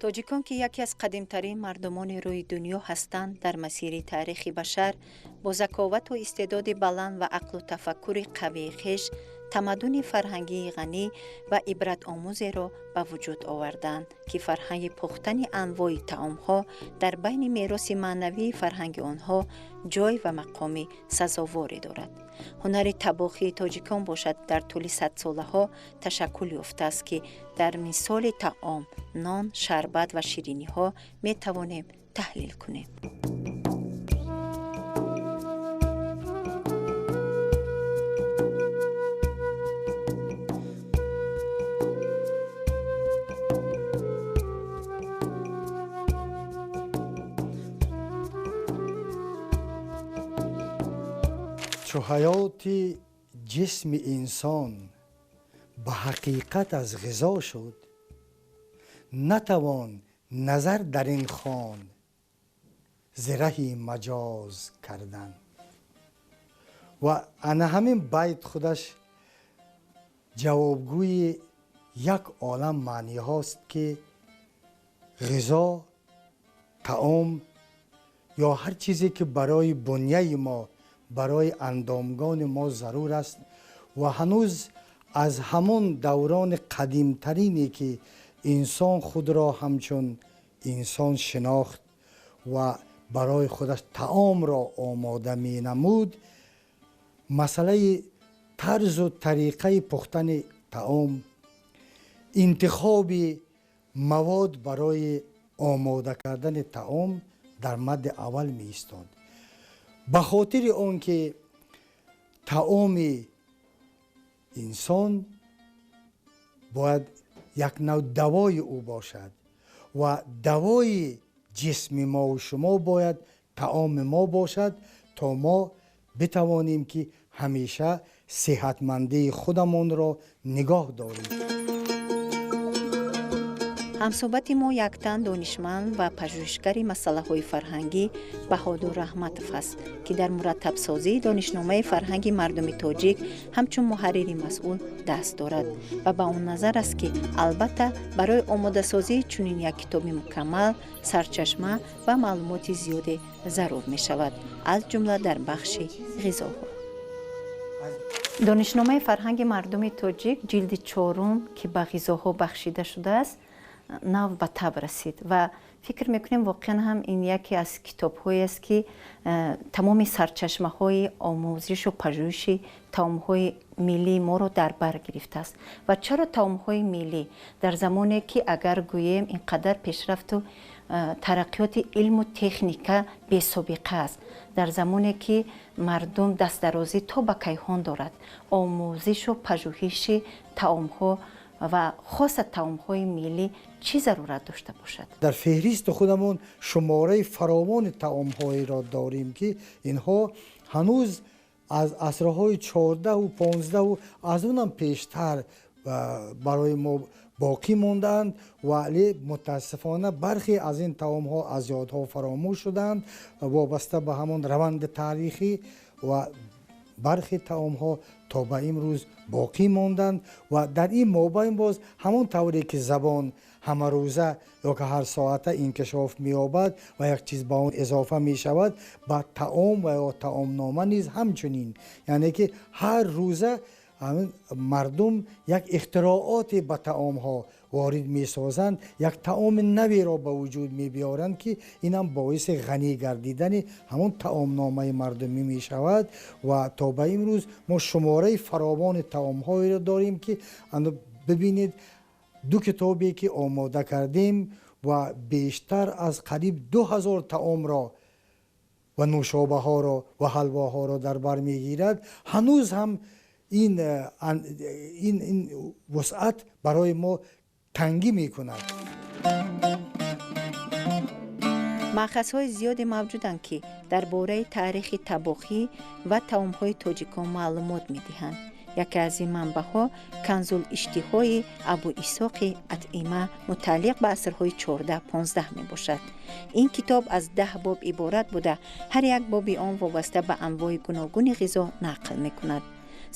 Тоҷикон, ки яке аз қадимтарин мардумони рӯи дунё ҳастанд, дар масири таърихи башар бо заковату истеъдоди баланд ва ақлу тафаккури қавии хеш тамаддуни фарҳангии ғанӣ ва ибратомӯзеро ба вуҷуд оварданд, ки фарҳанги пухтани анвои таомҳо дар байни мероси маънавии фарҳанги онҳо ҷой ва мақоми сазоворе дорад. Ҳунари табохии тоҷикон бошад, дар тӯли садсолаҳо ташаккул ёфтааст, ки дар мисоли таом, нон, шарбат ва шириниҳо метавонем таҳлил кунем. Чу ҳаёти ҷисми инсон ба ҳақиқат аз ғизо шуд, натавон назар дар ин хон зираҳи маҷоз кардан. Ва ана ҳамин байт худаш ҷавобгӯи як олам маъниҳост, ки ғизо, таом ё ҳар чизе ки барои бунёи мо, барои андомгони мо зарур аст ва ҳанӯз аз ҳамон даврони қадимтарине ки инсон худро ҳамчун инсон шинохт ва барои худаш таомро омода менамуд, масъалаи тарзу тариқаи пухтани таом, интихоби мавод барои омода кардани таом дар мадди аввал меистод. Ба хотири он ки таоми инсон бояд як нав давои ӯ бошад ва давои ҷисми мову шумо бояд таоми мо бошад, то мо битавонем ки ҳамеша сиҳатмандии худамонро нигоҳ дорем. Ҳамсӯҳбати мо яктан донишманд ва пажӯҳишгари масъалаҳои фарҳангӣ Баҳодур Раҳматов аст, ки дар мураттабсозии донишномаи фарҳанги мардуми тоҷик ҳамчун муҳаррири масъул даст дорад ва ба он назар аст, ки албатта барои омодасозии чунин як китоби мукаммал сарчашма ва маълумоти зиёде зарур мешавад, аз ҷумла дар бахши ғизоҳо. Донишномаи фарҳанги мардуми тоҷик, ҷилди чорум, ки ба ғизоҳо бахшида шудааст, нав ба таб расид ва фикр мекунем, воқеан ҳам ин яке аз китобҳоест, ки тамоми сарчашмаҳои омӯзишу пажӯҳиши таомҳои миллии моро дар бар гирифтааст. Ва чаро таомҳои миллӣ дар замоне, ки агар гӯем, ин қадар пешрафту тараққиёти илму техника бесобиқа аст, дар замоне ки мардум дастдарозӣ то ба кайҳон дорад, омӯзишу пажӯҳиши таомҳо ва хоса таомҳои миллӣ чӣ зарурат дошта бошад? Дар феҳристи худамон шумораи фаровони таомҳоеро дорем, ки инҳо ҳанӯз аз асрҳои 14-у 15-у аз онам пештар барои мо боқӣ мондаанд, вале мутаассифона бархе аз ин таомҳо аз ёдҳо фаромӯш шуданд вобаста ба ҳамон раванди таърихӣ, ва бархе таомҳо то ба имрӯз боқӣ монданд. Ва дар ин мобайн боз ҳамон тавре ки забон ҳамарӯза ё ки ҳар соата инкишоф меёбад ва як чиз ба он изофа мешавад, ба таом ва ё таомнома низ ҳамчунин, яъне ки ҳар рӯза мардум як ихтирооте ба таомҳо ворид месозанд, як таоми наверо ба вуҷуд мебиёранд, ки инам боиси ғанӣ гардидани ҳамон таомномаи мардумӣ мешавад. Ва то ба имрӯз мо шумораи фаровони таомҳоеро дорем, ки бибинед, ду китобе ки омода кардем ва бештар аз қариб 2000 таомро ва нӯшобаҳоро ва ҳалвоҳоро дар бар мегирад, ҳанӯз ҳам ин вусъат барои мо тангӣ мекунад. Маъхазҳои зиёде мавҷуданд, ки дар бораи таърихи табохӣ ва таомҳои тоҷикон маълумот медиҳанд. Яке аз ин манбаъҳо Канзул-иштиҳои Абу Исоқи Атъима, мутааллиқ ба асрҳои 14-15 мебошад. Ин китоб аз 10 боб иборат буда, ҳар як боби он вобаста ба анвои гуногуни ғизо нақл мекунад.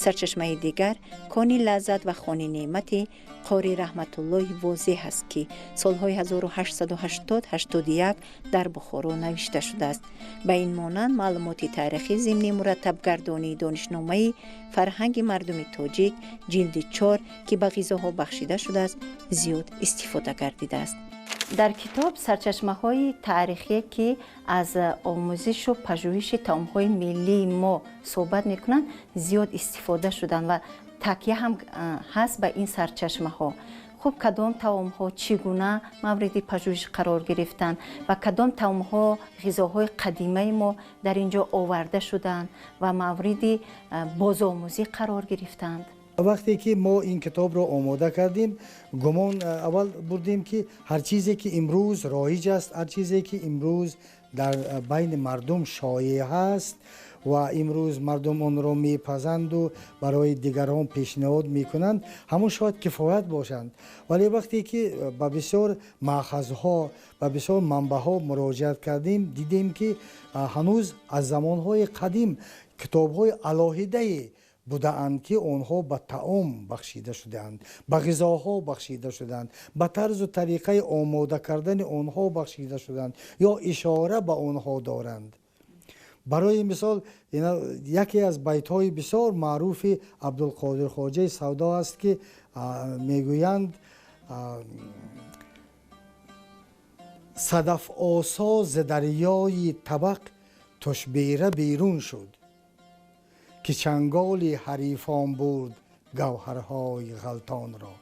Сарчашмаи дигар Кони лаззат ва хони неъмати Қори Раҳматуллоҳи Возеҳ аст, ки солҳои 1880-81 дар Бухоро навишта шудааст. Ба ин монанд, маълумоти таърихӣ зимни мураттабгардонии Донишномаи фарҳанги мардуми тоҷик, ҷилди 4, ки ба ғизоҳо бахшида шудааст, зиёд истифода гардидааст. Дар китоб сарчашмаҳои таърихие, ки аз омӯзишу пажӯҳиши таомҳои миллии мо суҳбат мекунанд, зиёд истифода шуданд ва такя ҳам ҳаст ба ин сарчашмаҳо. Хуб, кадом таомҳо чӣ гуна мавриди пажӯҳиш қарор гирифтанд ва кадом таомҳо, ғизоҳои қадимаи мо дар ин ҷо оварда шуданд ва мавриди бозомӯзӣ қарор гирифтанд? Вақте ки мо ин китобро омода кардем, гумон аввал бурдем, ки ҳар чизе ки имрӯз роиҷ аст, ҳар чизе ки имрӯз дар байни мардум шоеъ ҳаст ва имрӯз мардум онро мепазанду барои дигарон пешниҳод мекунанд, ҳамон шояд кифоят бошанд. Вале вақте ки ба бисёр маъхазҳо, ба бисёр манбаъҳо муроҷиат кардем, дидем, ки ҳанӯз аз замонҳои қадим китобҳои алоҳидае будаанд, ки онҳо ба таом бахшида шудаанд, ба ғизоҳо бахшида шудаанд, ба тарзу тариқаи омода кардани онҳо бахшида шуданд ё ишора ба онҳо доранд. Барои мисол, яке аз байтҳои бисёр маъруфи Абдулқодир Хоҷаи Савдо аст, ки мегӯянд: «Садафосо зи дарёи табақ тушбера берун шуд, ки чанголи ҳарифон бурд гавҳарҳои ғалтонро».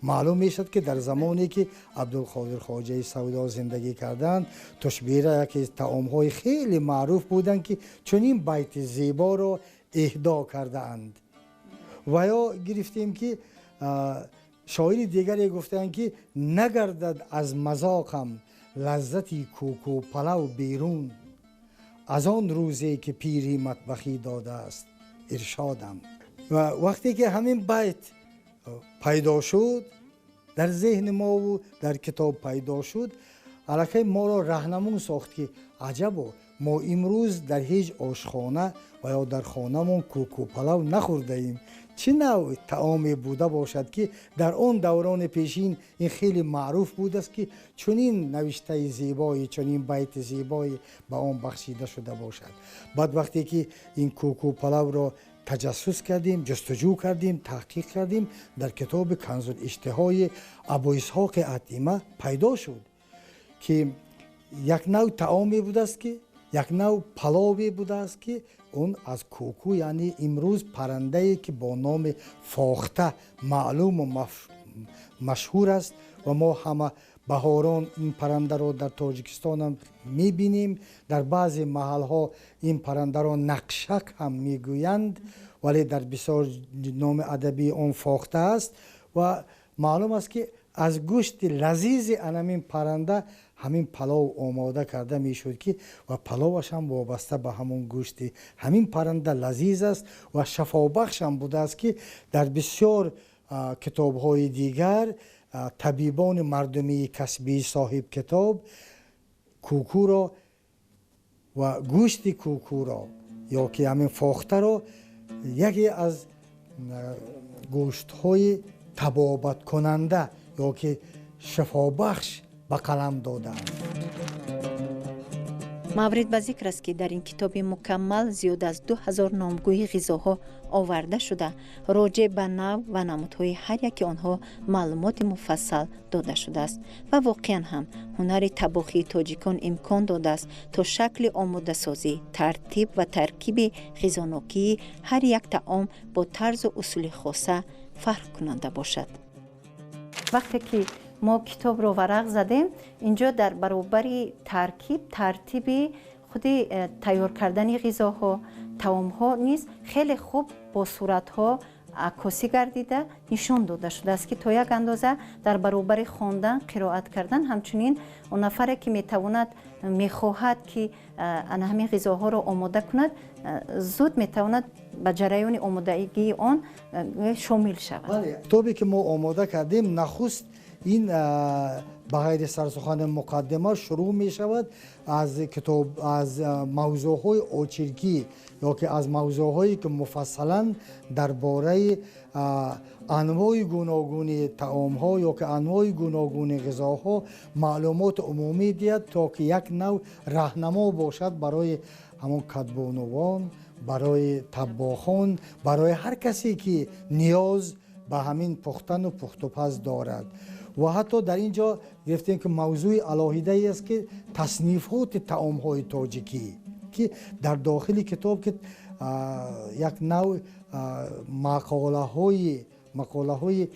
Маълум мешавад, ки дар замоне ки Абдулқодир Хоҷаи Савдо зиндагӣ карданд, тушбера яке таомҳои хеле маъруф буданд, ки чунин байти зеборо эҳдо кардаанд. Ва ё гирифтем, ки шоири дигаре гуфтаанд, ки «Нагардад аз мазоқам лаззати кӯку палав берун, аз он рӯзе ки пири матбахӣ додааст иршодам». Ва вақте ки ҳамин байт пайдо шуд дар зеҳни мову дар китоб пайдо шуд, аллакай моро раҳнамун сохт, ки аҷабо, мо имрӯз дар ҳеҷ ошхона ва ё дар хонамон кӯкупалав нахӯрдаем. Чӣ навъ таоме буда бошад, ки дар он даврони пешин ин хеле маъруф будааст, ки чунин навиштаи зебое, чунин байти зебое ба он бахшида шуда бошад? Баъд вақте ки ин кӯкупалавро таҷассус кардем, ҷустуҷӯ кардем, таҳқиқ кардем, дар китоби Канзулиштиҳои Абуисҳоқи Атима пайдо шуд, ки як навъ таоме будааст, ки як навъ палове будааст, ки он аз кӯку, яъне имрӯз паррандае ки бо номи фохта маълуму машҳур аст ва мо ҳама баҳорон ин паррандаро дар Тоҷикистонам мебинем, дар баъзе маҳалҳо ин паррандаро нақшак ҳам мегӯянд, вале дар бисёр номи адабии он фохта аст. Ва маълум аст, ки аз гӯшти лазизи анамин парранда ҳамин палов омода карда мешуд, ки ва паловаш ҳам вобаста ба ҳамон гӯшти ҳамин парранда лазиз аст ва шафобахш ҳам будааст, ки дар бисёр китобҳои дигар табибони мардумии касбии соҳибкитоб кӯкуро ва гӯшти кӯкуро ё ки ҳамин фохтаро яке аз гӯштҳои табобаткунанда ё ки шифобахш ба қалам додаанд. Маврид ба зикр аст, ки дар ин китоби мукаммал зиёд аз 2000 номгӯи ғизоҳо оварда шуда, роҷеъ ба навъ ва намудҳои ҳар яки онҳо маълумоти муфассал дода шудааст. Ва воқеан ҳам ҳунари табохии тоҷикон имкон додааст, то шакли омодасозӣ, тартиб ва таркиби ғизонокии ҳар як таом бо тарзу усули хоса фарқкунанда бошад. Вақте ки мо китобро варақ задем, инҷо дар баробари таркиб, тартиби худи тайёр кардани ғизоҳо, таомҳо низ хеле хуб бо суратҳо аккосӣ гардида нишон дода шудааст, ки то як андоза дар баробари хондан, қироат кардан, ҳамчунин он нафаре ки метавонад, мехоҳад, ки ана ҳамин ғизоҳоро омода кунад, зуд метавонад ба ҷараёни омодагии он шомил шавад. Китобе ки мо омода кардем, нахуст Ин ба ғайри сарсухани муқаддима шурӯъ мешавад аз китоб, аз мавзӯъҳои очеркӣ ё ки аз мавзӯъҳое ки муфассалан дар бораи анвои гуногуни таомҳо ё ки анвои гуногуни ғизоҳо маълумоти умумӣ диҳад, то ки як нав раҳнамо бошад барои ҳамон кадбонувон, барои таббохон, барои ҳар касе ки ниёз ба ҳамин пухтану пухтупаз дорад. Ва ҳатто дар ин ҷо гирифтем ки мавзӯи алоҳидае аст, ки таснифоти таомҳои тоҷикӣ, ки дар дохили китоб ки як нав мақолаҳои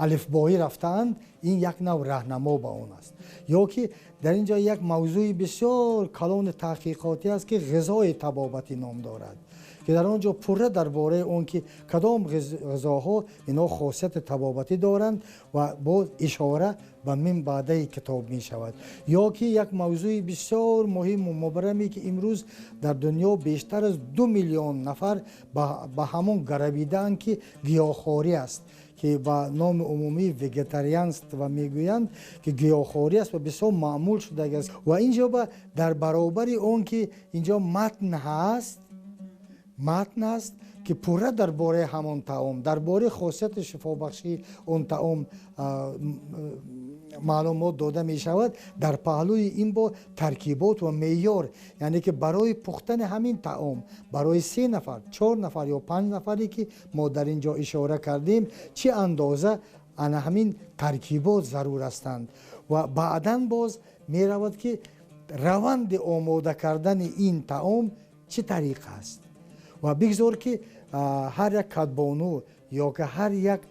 алифбоӣ рафтаанд, ин як нав раҳнамо ба он аст. Ё ки дар ин ҷо як мавзӯи бисёр калони таҳқиқотӣ аст, ки ғизои табобатӣ ном дорад, ки дар он ҷо пурра дар бораи он ки кадом ғизоҳо инҳо хосияти табобатӣ доранд ва боз ишора ба минбаъдаи китоб мешавад. Ё ки як мавзӯи бисёр муҳиму мубраме, ки имрӯз дар дунё бештар аз 2 миллион нафар ба ҳамон гаравидаанд, ки гиёҳхорӣ аст, ки ба номи умумӣ вегетарианство мегӯянд, ки гиёҳхорӣ аст ва бисёр маъмул шудааст. Ва ин ҷо дар баробари он ки ин ҷо матн ҳаст, матн аст ки пурра дар бораи ҳамон таом, дар бораи хосияти шифобахшии он таом маълумот дода мешавад, дар паҳлӯи ин бо таркибот ва меъёр, яъне ки барои пухтани ҳамин таом барои 3 нафар, 4 нафар ё 5 нафаре ки мо дар ин ҷо ишора кардем, чӣ андоза ана ҳамин таркибот зарур ҳастанд. Ва баъдан боз меравад ки раванди омода кардани ин таом чӣ тариқ аст. Ва бигзор ки ҳар як кадбону ё ки ҳар як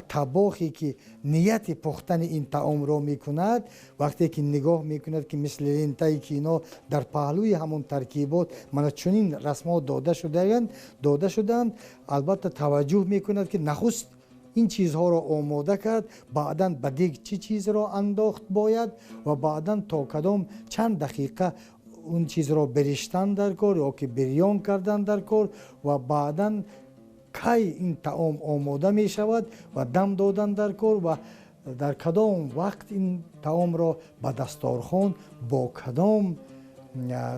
табохе ки нияти пухтани ин таомро мекунад, вақте ки нигоҳ мекунад ки мисли лентае ки ино дар паҳлӯи ҳамон таркибот мана чунин расмҳо дода шудаанд, албатта таваҷҷӯҳ мекунад ки нахуст ин чизҳоро омода кард, баъдан ба дег чӣ чизро андохт бояд ва баъдан то кадом чанд дақиқа он чизро бериштан дар кор ё ки бирён кардан дар кор ва баъдан кай ин таом омода мешавад ва дам додан дар кор ва дар кадом вақт ин таомро ба дасторхон бо кадом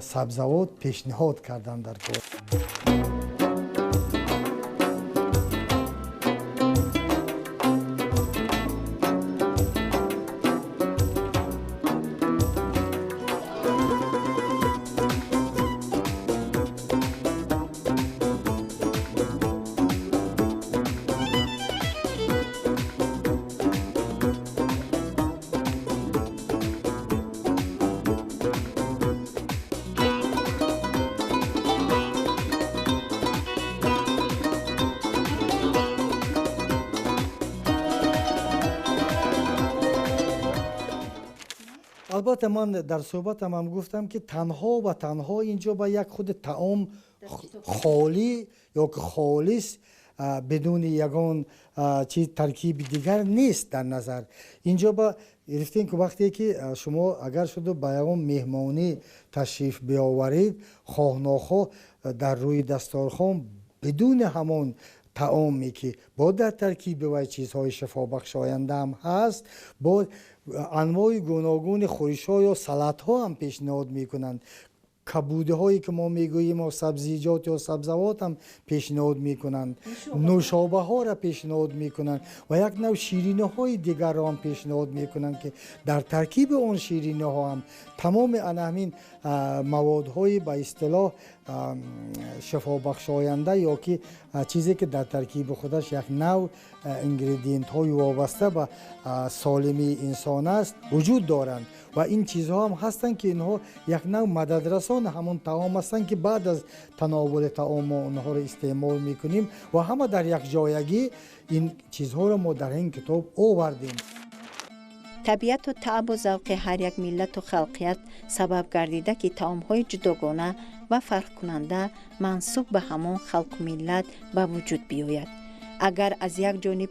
сабзавот пешниҳод кардан дар кор. Албатта ман дар суҳбатам ҳам гуфтам, ки танҳо ва танҳо ин ҷо ба як худи таом холӣ ё ки холис бидуни ягон чиз таркиби дигар нест дар назар. Ин ҷо ба гирифтем ки вақте ки шумо агар шуду ба ягон меҳмонӣ ташриф биёваред, хоҳ нохоҳ дар рӯи дасторхон бидуни ҳамон таоме ки бо дар таркиби вай чизҳои шифобахшоянда ҳам ҳаст, бо анвои гуногуни хӯришҳо ё салатҳо ҳам пешниҳод мекунанд, кабудиҳое ки мо мегӯем ё сабзиҷот ё сабзавот ҳам пешниҳод мекунанд, нӯшобаҳоро пешниҳод мекунанд ва як нав шириниҳои дигарро ҳам пешниҳод мекунанд, ки дар таркиби он шириниҳо ҳам тамоми ана ҳамин маводҳои ба истилоҳ шифобахшоянда ё ки чизе ки дар таркиби худаш як нав ингредиентҳои вобаста ба солимии инсон аст вуҷуд доранд. Ва ин чизҳо ҳам ҳастанд, ки инҳо як нав мададрасони ҳамон таом ҳастанд, ки баъд аз тановули таом мо онҳоро истеъмол мекунем ва ҳама дар якҷоягӣ ин чизҳоро мо дар ин китоб овардем. Табиату таъбу завқи ҳар як миллату халқият сабаб гардида, ки таомҳои ҷудогона ва фарқкунанда мансуб ба ҳамон халқу миллат ба вуҷуд биёяд. Агар аз як ҷониб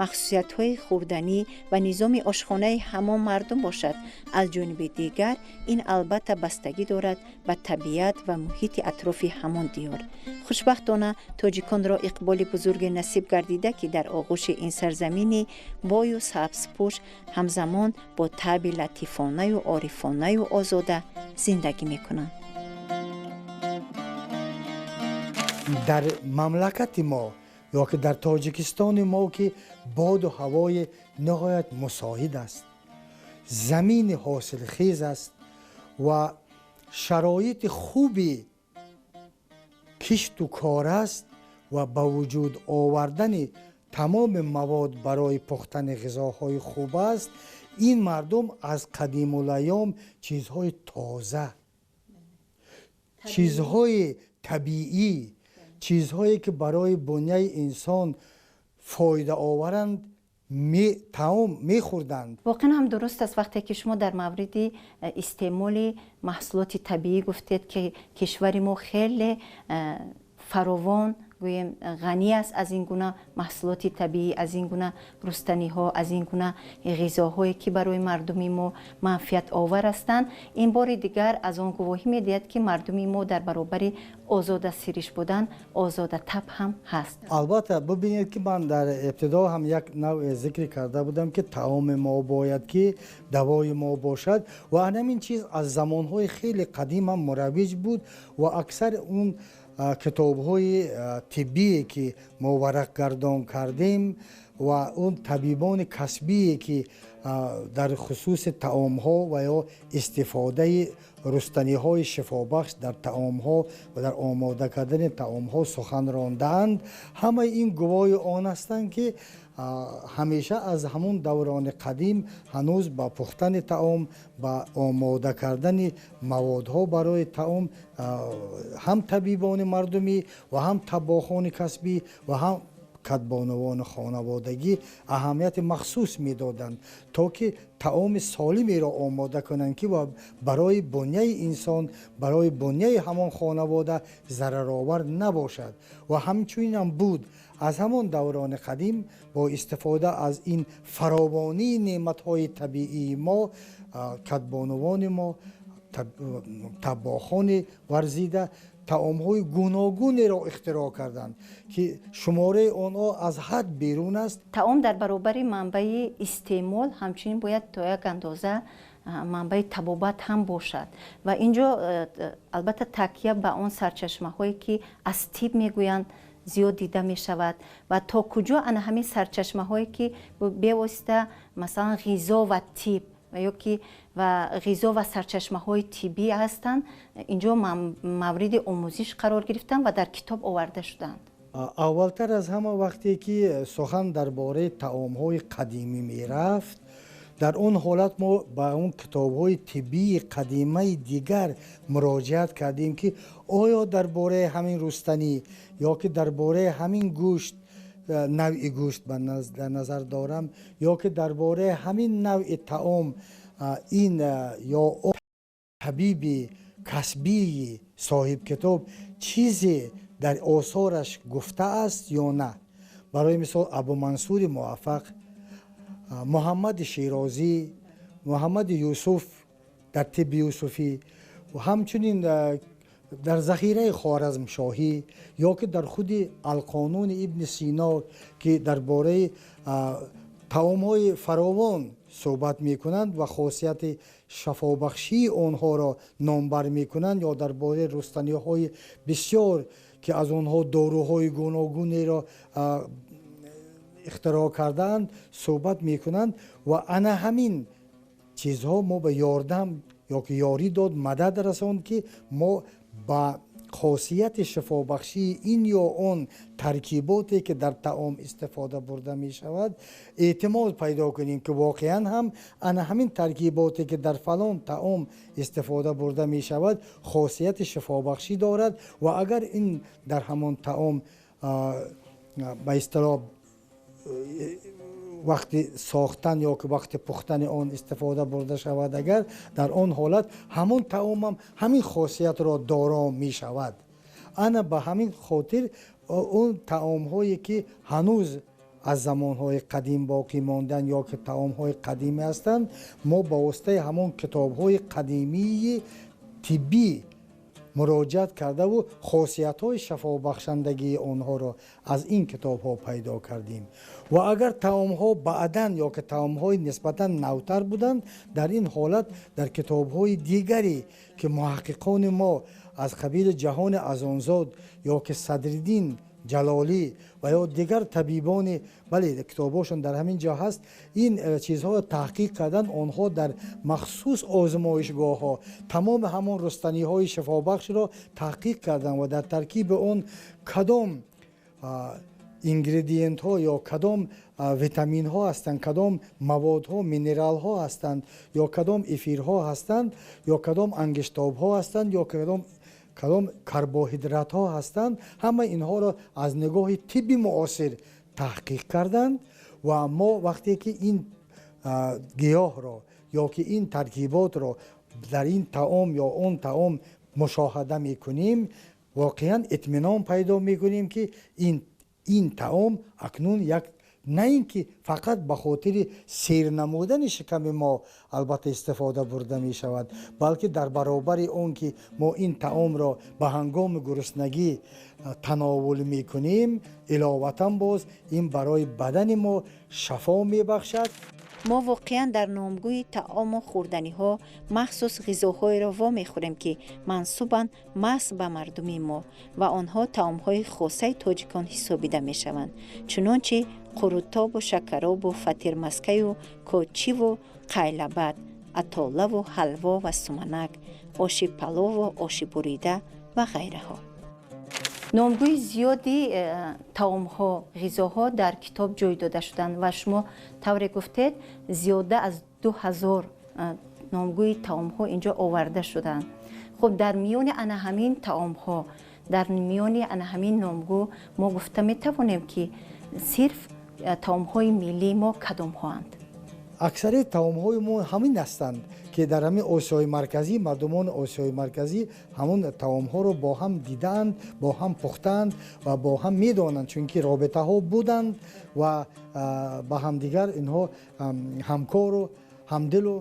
Махсусиятҳои хӯрданӣ ва низоми ошхонаи ҳамон мардум бошад. Аз ҷониби дигар, ин албатта бастагӣ дорад ба табиат ва муҳити атрофи ҳамон диёр. Хушбахтона, тоҷиконро иқболи бузурге насиб гардида, ки дар оғӯши ин сарзамини бою сабзпӯш, ҳамзамон бо табъи латифонаю орифонаю озода зиндагӣ мекунанд. Дар мамлакати мо ё ки дар Тоҷикистони мо, ки боду ҳавои ниҳоят мусоид аст, замини ҳосилхез аст ва шароити хуби кишту кор аст ва ба вуҷуд овардани тамоми мавод барои пухтани ғизоҳои хуб аст, ин мардум аз қадимулайём чизҳои тоза, чизҳои табиӣ, чизҳое ки барои буняи инсон фоидаоваранд, таом мехӯрданд. Воқеан ҳам дуруст аст, вақте ки шумо дар мавриди истеъмоли маҳсулоти табиӣ гуфтед, ки кишвари мо хеле фаровон, гӯем, ғанӣ аст аз ин гуна маҳсулоти табиӣ, аз ин гуна рустаниҳо, аз ин гуна ғизоҳое, ки барои мардуми мо манфиатовар ҳастанд. Ин бори дигар аз он гувоҳӣ медиҳад, ки мардуми мо дар баробари озода сириш будан, озода таб ҳам ҳаст. Албатта, бибинед, ки ман дар ибтидо ҳам як навъе зикр карда будам, ки таоми мо бояд ки давои мо бошад, ва ҳамин чиз аз замонҳои хеле қадим ҳам мураввиҷ буд ва аксари он китобҳои тиббие, ки мо варақгардон кардем, ва он табибони касбие, ки дар хусуси таомҳо ва ё истифодаи рустаниҳои шифобахш дар таомҳо ва дар омода кардани таомҳо сухан рондаанд, ҳамаи ин гувоҳи он ҳастанд, ки ҳамеша аз ҳамон даврони қадим ҳанӯз ба пухтани таом, ба омода кардани маводҳо барои таом ҳам табибони мардумӣ ва ҳам таббохони касбӣ ва ҳам кадбонувони хонаводагӣ аҳамияти махсус медоданд, то ки таоми солимеро омода кунанд, ки барои буняи инсон, барои буняи ҳамон хонавода зараровар набошад. Ва ҳамчунинам буд. Аз ҳамон даврони қадим бо истифода аз ин фаровонии неъматҳои табиии мо, кадбонувони мо, таббохони варзида таомҳои гуногунеро ихтироъ карданд, ки шумораи онҳо аз ҳад берун аст. Таом дар баробари манбаи истеъмол ҳамчунин бояд то як андоза манбаи табобат ҳам бошад, ва ин ҷо албатта такя ба он сарчашмаҳое, ки аз тиб мегӯянд, зиёд дида мешавад. Ва то куҷо ана ҳамин сарчашмаҳое, ки бевосита, масалан, ғизо ва тиб ва ё ки ва ғизо ва сарчашмаҳои тиббӣ ҳастанд, инҷо мавриди омӯзиш қарор гирифтанд ва дар китоб оварда шуданд? Аввалтар аз ҳама, вақте ки сухан дар бораи таомҳои қадимӣ мерафт, дар он ҳолат мо ба он китобҳои тиббии қадимаи дигар муроҷиат кардем, ки оё дар бораи ҳамин рустанӣ ё ки дар бораи ҳамин гӯшт, навъи гӯшт дар назар дорам, ё ки дар бораи ҳамин навъи таом ин ё он табиби касбии соҳибкитоб чизе дар осораш гуфтааст ё на. Барои мисол, Абумансури Муваффақ, Муҳаммади Шерозӣ, Муҳаммади Юсуф дар тибби юсуфӣ, ҳамчунин дар захираи Хоразмшоҳӣ ё ки дар худи Алқонуни Ибни Сино, ки дар бораи таомҳои фаровон суҳбат мекунанд ва хосияти шафобахшии онҳоро номбар мекунанд, ё дар бораи рустаниҳои бисёр, ки аз онҳо доруҳои гуногунеро ихтироъ кардаанд, суҳбат мекунанд. Ва ана ҳамин чизҳо мо ба ёрдам ё ки ёрӣ дод, мадад расонд, ки мо ба хосияти шифобахшии ин ё он таркиботе, ки дар таом истифода бурда мешавад, эътимод пайдо кунем, ки воқеан ҳам ана ҳамин таркиботе, ки дар фалон таом истифода бурда мешавад, хосияти шифобахшӣ дорад, ва агар ин дар ҳамон таом ба истилоҳ вақти сохтан ё ки вақти пухтани он истифода бурда шавад, агар дар он ҳолат ҳамон таомам ҳамин хосиятро доро мешавад. Ана ба ҳамин хотир он таомҳое, ки ҳанӯз аз замонҳои қадим боқӣ монданд ё ки таомҳои қадимӣ ҳастанд, мо ба воситаи ҳамон китобҳои қадимии тиббӣ муроҷиат кардаву хосиятҳои шафобахшандагии онҳоро аз ин китобҳо пайдо кардем. Ва агар таомҳо баъдан ё ки таомҳои нисбатан навтар буданд, дар ин ҳолат дар китобҳои дигаре ки муҳаққиқони мо аз қабили Ҷаҳони Азонзод ё ки Садриддин Ҷалолӣ ва ё дигар табибони, бале, китобҳошон дар ҳамин ҷо ҳаст, ин чизҳоро таҳқиқ кардан, онҳо дар махсус озмоишгоҳҳо тамоми ҳамон рустаниҳои шифобахшро таҳқиқ карданд ва дар таркиби он кадом ингредиентҳо ё кадом витаминҳо ҳастанд, кадом маводҳо, минералҳо ҳастанд, ё кадом эфирҳо ҳастанд, ё кадом ангиштобҳо ҳастанд, ё кадом карбоҳидратҳо ҳастанд, ҳама инҳоро аз нигоҳи тибби муосир таҳқиқ карданд. Ва мо вақте ки ин гиёҳро ё ки ин таркиботро дар ин таом ё он таом мушоҳада мекунем, воқеан итминон пайдо мекунем, ки ин таом акнун як на ин ки фақат ба хотири сер намудани шиками мо албатта истифода бурда мешавад, балки дар баробари он ки мо ин таомро ба ҳангоми гуруснагӣ тановул мекунем, иловатан боз ин барои бадани мо шафо мебахшад. Мо воқеан дар номгӯи таому хӯрданиҳо махсус ғизоҳоеро вомехӯрем, ки мансубанд маҳз ба мардуми мо ва онҳо таомҳои хосаи тоҷикон ҳисобида мешаванд, чунончи қурутобу шакаробу фатирмаскаю кочиву қайлабат, атолаву ҳалво ва суманак, оши палову оши бурида ва ғайраҳо. Номгӯи зиёди таомҳо, ғизоҳо дар китоб ҷой дода шуданд ва шумо тавре гуфтед, зиёда аз 2000 номгӯи таомҳо инҷо оварда шуданд. Хуб, дар миёни ана ҳамин таомҳо, дар миёни ана ҳамин номгӯ мо гуфта метавонем, ки сирф таомҳои миллии мо кадомҳоанд? Аксарияти таомҳои мо ҳамин ҳастанд, ки дар ҳамин Осиёи Марказӣ мардумони Осиёи Марказӣ ҳамон таомҳоро бо ҳам дидаанд, бо ҳам пухтаанд ва бо ҳам медонанд, чунки робитаҳо буданд ва ба ҳамдигар инҳо ҳамкору ҳамдилу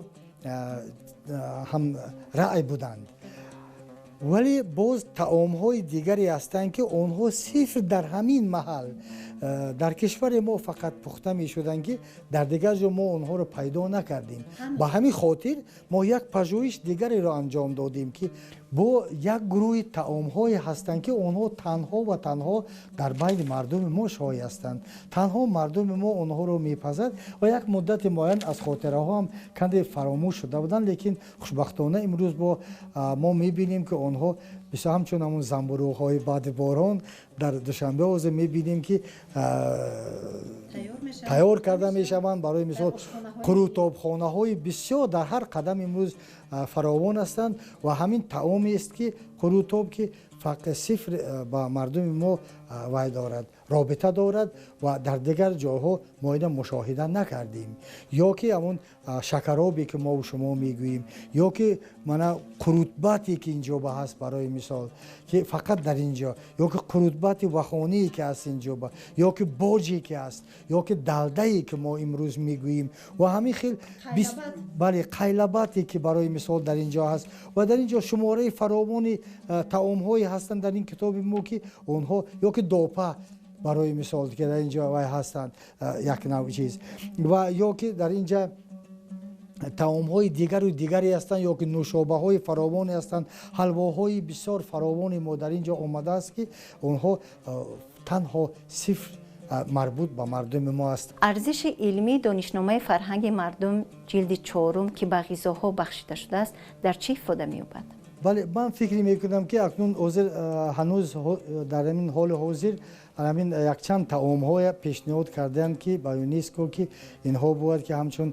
ҳамраъй буданд. Вале боз таомҳои дигаре ҳастанд, ки онҳо сирф дар ҳамин маҳал дар кишвари мо фақат пухта мешуданд, ки дар дигар ҷо мо онҳоро пайдо накардем. Ба ҳамин хотир мо як пажӯҳиш дигареро анҷом додем, ки бо як гурӯҳи таомҳое ҳастанд, ки онҳо танҳо ва танҳо дар байни мардуми мо шоеъ ҳастанд, танҳо мардуми мо онҳоро мепазад ва як муддати муайян аз хотираҳо ҳам канде фаромӯш шуда буданд, лекин хушбахтона имрӯз бо мо мебинем, ки онҳо бисёр ҳамчун ҳамон замбуруғҳои баъди борон дар Душанбе ҳозир мебинем, ки тайёр карда мешаванд. Барои мисол, қурутобхонаҳои бисёр дар ҳар қадам имрӯз фаровон ҳастанд ва ҳамин таомест, ки қурутоб, ки фақат сифр ба мардуми мо вай дорад, робита дорад ва дар дигар ҷойҳо мо ина мушоҳида накардем. Ё ки ҳамон шакаробе, ки мову шумо мегӯем, ё ки мана қурутбате, ки инҷо ба ҳаст, барои мисол, ки фақат дар инҷо, ё ки қурутбати вахоние, ки ҳаст инҷо ба, ё ки боҷе, ки ҳаст, ё ки далдае, ки мо имрӯз мегӯем ва ҳамин хел, бале, қайлабате, ки барои мисол дар инҷо ҳаст. Ва дар инҷо шумораи фаровони таомҳое ҳастанд дар ин китоби мо, ки онҳо, ё ки допа, барои мисол, ки дар инҷо вай ҳастанд, як нав чиз, ва ё ки дар инҷа таомҳои дигару дигаре ҳастанд, ё ки нӯшобаҳои фаровоне ҳастанд, ҳалвоҳои бисёр фаровони мо дар инҷо омадааст, ки онҳо танҳо сифр марбут ба мардуми мо аст. Арзиши илмии донишномаи фарҳанги мардум ҷилди чорум, ки ба ғизоҳо бахшида шудааст, дар чӣ ифода меёбад? Бале, ман фикр мекунам, ки акнун ҳозир ҳанӯз дар ҳамин ҳоли ҳозир ҳамин якчанд таомҳое пешниҳод карданд, ки ба ЮНЕСКО, ки инҳо бояд ки ҳамчун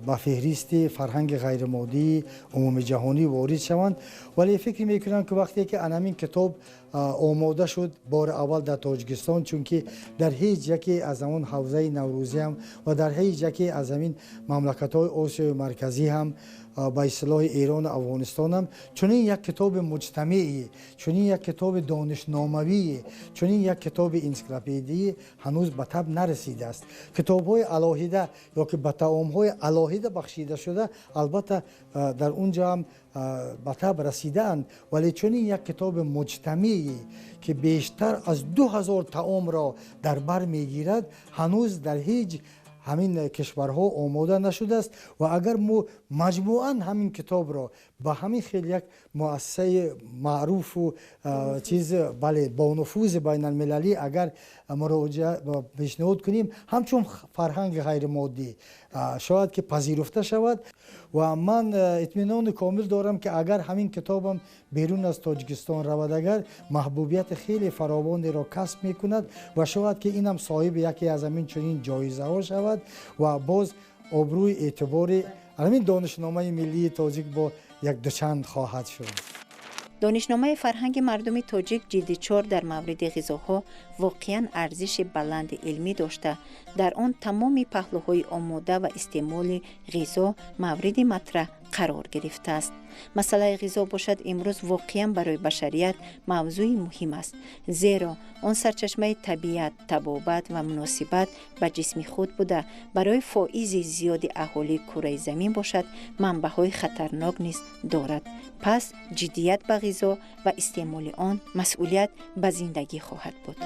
ба феҳристи фарҳанги ғайримоддии умумиҷаҳонӣ ворид шаванд. Вале фикр мекунам, ки вақте ки ҳамин китоб омода шуд бори аввал дар Тоҷикистон, чунки дар ҳеҷ яке аз ҳамон ҳавзаи наврӯзӣ ҳам ва дар ҳеҷ яке аз ҳамин мамлакатҳои Осиёи Марказӣ ҳам, ба истилоҳи Эрону Афғонистон ҳам, чунин як китоби муҷтамеӣ, чунин як китоби донишномавӣ, Чунин як китоби энсиклопедӣ ҳанӯз ба таб нарасидааст. Китобҳои алоҳида ё ки ба таомҳои алоҳида бахшида шуда, албатта, дар он ҷо ҳам ба таб расидаанд, вале чунин як китоби муҷтамеӣ, ки бештар аз 2000 таомро дар бар мегирад, ҳанӯз дар ҳеҷ ҳамин кишварҳо омода нашудааст. Ва агар мо маҷмӯан ҳамин китобро ба ҳамин хел як муассисаи маъруфу чиз, бале, бонуфузи байналмилалӣ агар муроҷиа пешниҳод кунем ҳамчун фарҳанги ғайримоддӣ, шояд ки пазируфта шавад. Ва ман итминони комил дорам, ки агар ҳамин китобам берун аз Тоҷикистон равад, агар маҳбубияти хеле фаровонеро касб мекунад ва шояд ки инам соҳиби яке аз ҳамин чунин ҷоизаҳо шавад ва боз обрӯи эътибори ҳамин Донишномаи миллии тоҷик бо як дучанд хоҳад шуд. Донишномаи фарҳанги мардуми тоҷик, ҷилди чор, дар мавриди ғизоҳо воқеан арзиши баланди илмӣ дошта, дар он тамоми паҳлӯҳои омода ва истеъмоли ғизо мавриди матраҳ қарор гирифтааст. Масъалаи ғизо бошад, имрӯз воқеан барои башарият мавзӯи муҳим аст, зеро он сарчашмаи табиат, табобат ва муносибат ба ҷисми худ буда, барои фоизи зиёди аҳолии кураи замин бошад, манбаъҳои хатарнок низ дорад. Пас ҷиддият ба ғизо ва истеъмоли он масъулият ба зиндагӣ хоҳад буд.